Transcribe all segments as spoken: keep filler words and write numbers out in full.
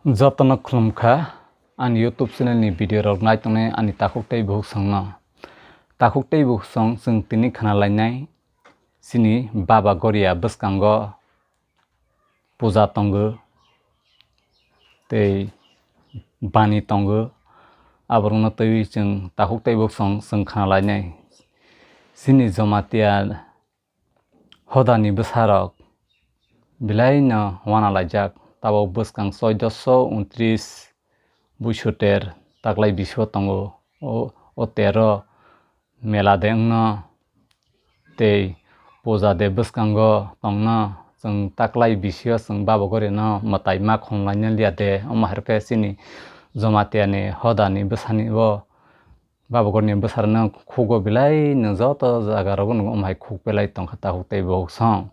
Jotono khulumkha ani YouTube channel ni video rok nai tongnai ani takhuk tei bukhuk songno. Takhuk tei bukhuk song chwng tini khna lainai chini baba goria bwskango puja tongo tei bani tongo. Aborokno twiwi chwng takhuk tei bukhuk song chwng khna lainai. Chini Jamatia hodani bwsarok belaino uanalaijak, tabuk bwskang choidoso untris buisoter taklai bisingo tongo. O, o tero mela de wngno tei puja de bwskango tongno, chwng taklai bisingo chwng baba gorino mwtai ma khumlaina liya de, omo hai khe chini Jamatia ni hodani bwsani bo baba gorni bwsarokno khugo belai no joto jaga rogo no omo hai khuk belai tongkha takhuk tei bukhuk song.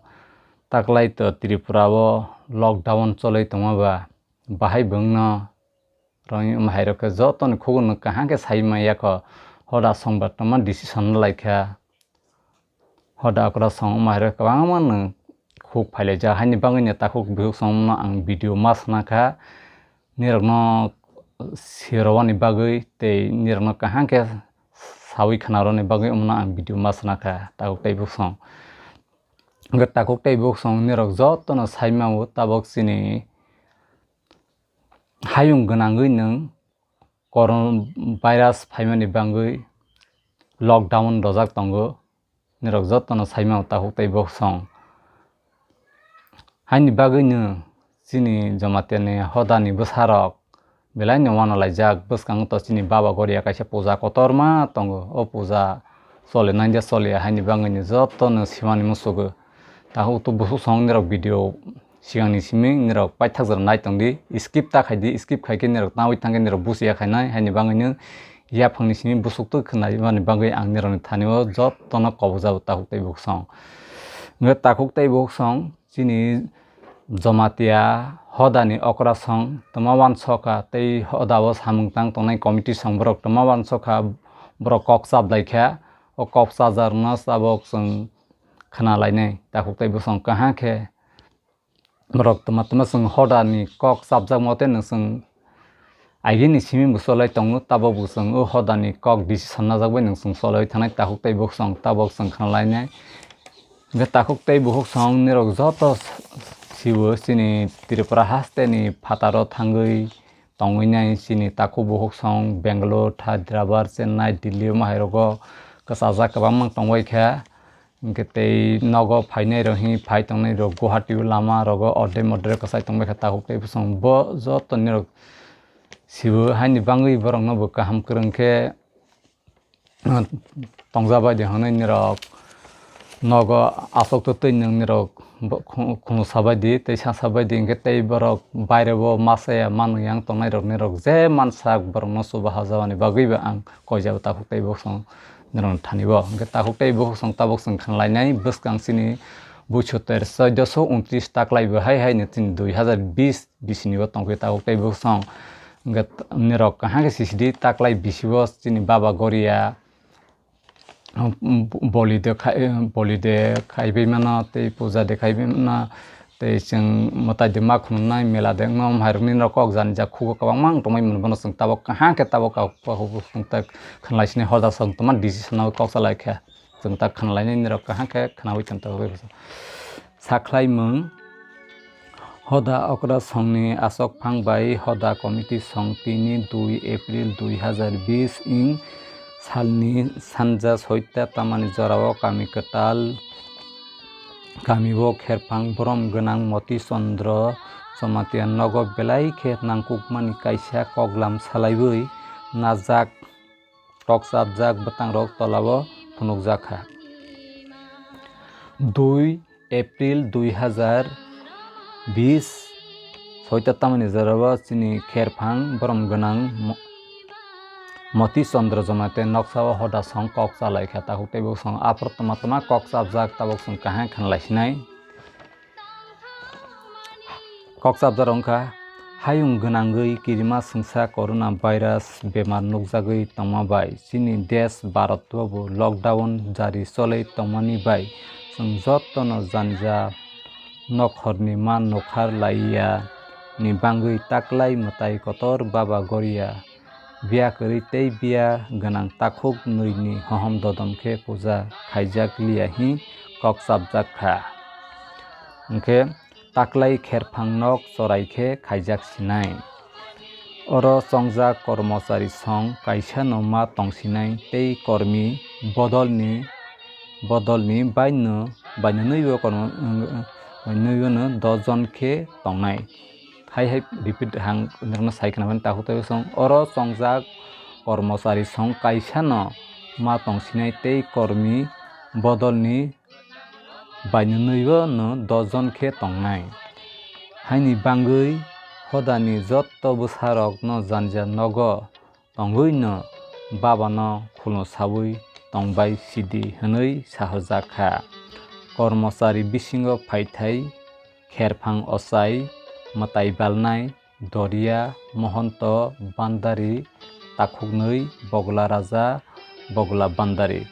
Taklai to Tripura o lockdown choloi tongma ba bahai bwngno rwngwi omo hai rok khe joto ni khugo no kaham khe sai manya kho hoda song ba tongma decision no laikha. Hoda okra song omo hai rok kwbangma no khuk phailaijak, haini bagwi no takhuk bukhuk songno ang video ma sana kha. Nirokno sirowani bagwi tei nirokno kaham khe sawi khwnarokni bagwi omono ang video ma sana kha takhuk tei bukhuk song. Hwnkhe takhuk tei bukhuk song nirok jotono sai mano tabuk chini hayung gwnangwi nwng corona virus phaimani bagwi lockdown rojak tongo. Nirok jotono sai mano takhuk tei bukhuk song. Haini bagwino chini Jamatia ni hodani bwsarok belai no uanalaijak, bwskango to chini baba goria kaisa puja kotorma tongo. O puja chole nai de chole ya, haini bagwino jotono simani musugo. Takhuk to bukhuk song nirok video sigangni simi nirok paithak jora nai tongdi, skip ta khaidi, skip khaikhe nirok tawi thangkhe nirok buchiya khainai, haini bagwino yaphangni simi busuk twi khwnaimani bagwi ang nirokni thani o jotono kobok jabo takhuk tei bukhuk song. Hwnkhe takhuk tei bukhuk song chini Jamatia hodani okra song twma uansukha tei hoda o samung tang tongnai committee song borok twma uansukha, borok kok chaplaikha. O kok chajakno tabuk chwng khna lainai takhuk tei bukhuk song kaham khe. Borok twma twma chwng hodani kok chapjak moteno chwng agini simi bo cholai tongo, tabuk bo chwng o hodani kok decision najak bai nwng chwng cholaiwi thangnai takhuk tei bukhuk song tabuk chwng khna lainai. Hwnkhe takhuk tei bukhuk song nirok joto sibo chini Tripura hasteni phataro thangwi tongwi nai, chini takhuk bukhuk song Bangalore, Hyderabad, Chennai, Delhi omo hai rogo kwchajak kwbangma tongbai kha. Hwnkhe tei nogo phainai rok hi phai tongnai rok Guwahati o lama rogo ordek modek kwchai tongbai kha takhuk tei bukhuk song. Bo joto nirok sibo haini bagwi borokno bo kaham kwrwng khe tongjabai di hwnwi nirok nogo aswk twtwi nwng nirok bo khu-, khunu sabai di tei sa sabai di, hwnkhe tei borok baire bo masa ya manwi yang tongnai rok nirok je mansak borokno chubaha jabani bagwi bo ang koijabo takhuk tei bukhuk song nirok thani bo. Hwnkhe takhuk tei bukhuk song tabuk chwng khna lainai bwskang chini buisoter choidoso untris taklai bo hai hai ni chini dui hazar bis bisini bo tongkhe takhuk tei bukhuk song. Hwnkhe nirok kaham khe sisidi taklai bisi bo chini baba goria boli de khai, boli de khaibai mano tei puja de khaibai mano tei chwng mwtai de ma khununai mela de wngma hai rokni norok kok jani jak khugo kwbangma wng tongmani bono chwng tabuk kaham khe tabuk kok kok chwng tak khwnlai sini hoda song tongma decision o kok salai khe chwng tak khwnlainai norok kaham khe khwnawi tong tabuk sakhlaimung. Hoda okra songni asokphang bai hoda committee song tini dui April dui hazar bis ing salni sanja soita tamani jorao kami kwtal kamio kherphang borom gwnang Moti Chandra Jamatia nogo belai khe nangkukmani kaisa koklam salaiwi najak kok chapjak bwtangrok tolao phunukjak kha. Dui April dui hazar bis soita tamani jorao chini kherphang borom gwnang Mo-, Moti Chandra Jamatia noksao hoda song kok chalai kha, takhuk tei bukhuk song aphuru tma tma kok chapjak tabuk chwng kaham khwnlai sinai. Kok chapjak wngkha, hayung gwnangwi kirima swngsa corona virus bemar nukjagwi tongma bai chini desh Bharat o bo lockdown jari cholwi tongmani bai chwng jotono janja nokhorni ma nukhar laiya ni bangwi taklai mwtai kotor Baba Goria biya kwrwi tei biya gwnang takhuk nwini hohom dodom khe puja khaijak liya hi kok chapjak kha. Hwnkhe taklai kherphang nok chorai khe khaijak sinai. Oro chongjak kormochari song kaisa no ma tongsinai tei kormi bodolni, bodolni baino, baino nwibo kormo, baino nwibo no dos jon khe tongnai. Hai hai repeat hang nokno sai khna mani takhuk tei song. Oro chongjak kormochari song kaisa no ma tongsinai tei kormi bodolni baino nwibo no dos jon khe tongnai. Haini bangwi hodani jotto bwsarokno janja nogo tongwino Babano khulum saui tongbai sidi hwnwi sahorjak kha. Kormochari bisingo phaithai kherphang ochai, mwtai balnai, Doria, Mohonto, Bandari, takhuknwi, Bogla Raja, Bogla Bandari.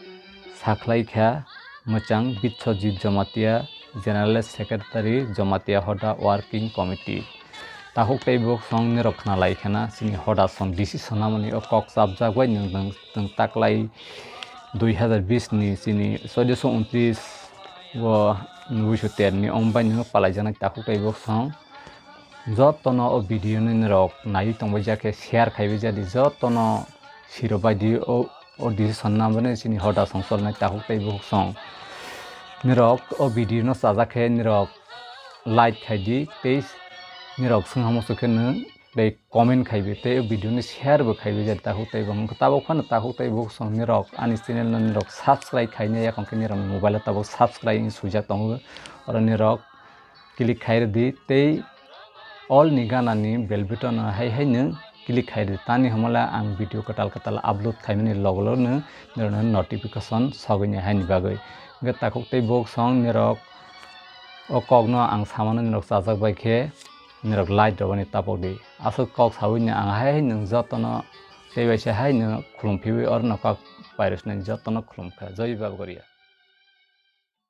Sakhlai kha mwchang Biswajit Jomatia, General Secretary, Jomatia Hoda Working Committee. Takhuk tei bukhuk song nirok khna lai khana, chini hoda song decision namani o kok chapjak bai nwng, nwng, nwng taklai dui hazar bis ni chini choidoso untris o nubui so ter ni om bai nwng palai jaknai takhuk tei bukhuk song. Jotono o video no nirok naiwi tongbai jakhe share khaibai jadi jotono siro bai di o, o decision namani chini hoda song cholnai takhuk tei bukhuk song. Nirok o video no chajak khe nirok like khai di tei nirok swngha muchuk khe nwng tei comment khaibi tei o video ni share bo khaibi jadi takhuk tei bukhuk song. Tabuk phano takhuk tei bukhuk song nirok ani channel no nirok subscribe khaina yakong khe nirok mobile o tabuk subscribe wng swijak tongo oro nirok click khai rwdi tei all ni gana ni bell button no hai hai nwng click khai rwdi. Tani hwnmale ang video kwtal kwtal upload khaimani logo logo no norokno notification sogwini haini bagwi. Hwnkhe takhuk tei bukhuk song nirok o kok no ang samano nirok chajak bai khe nirok like rwbani tapok di. Aswk kok saui no ang hai hai nwng jotono tei bai se hai no khulum phiui oro no kok pairwsnai jotono khulum kha. Jai Baba Goria.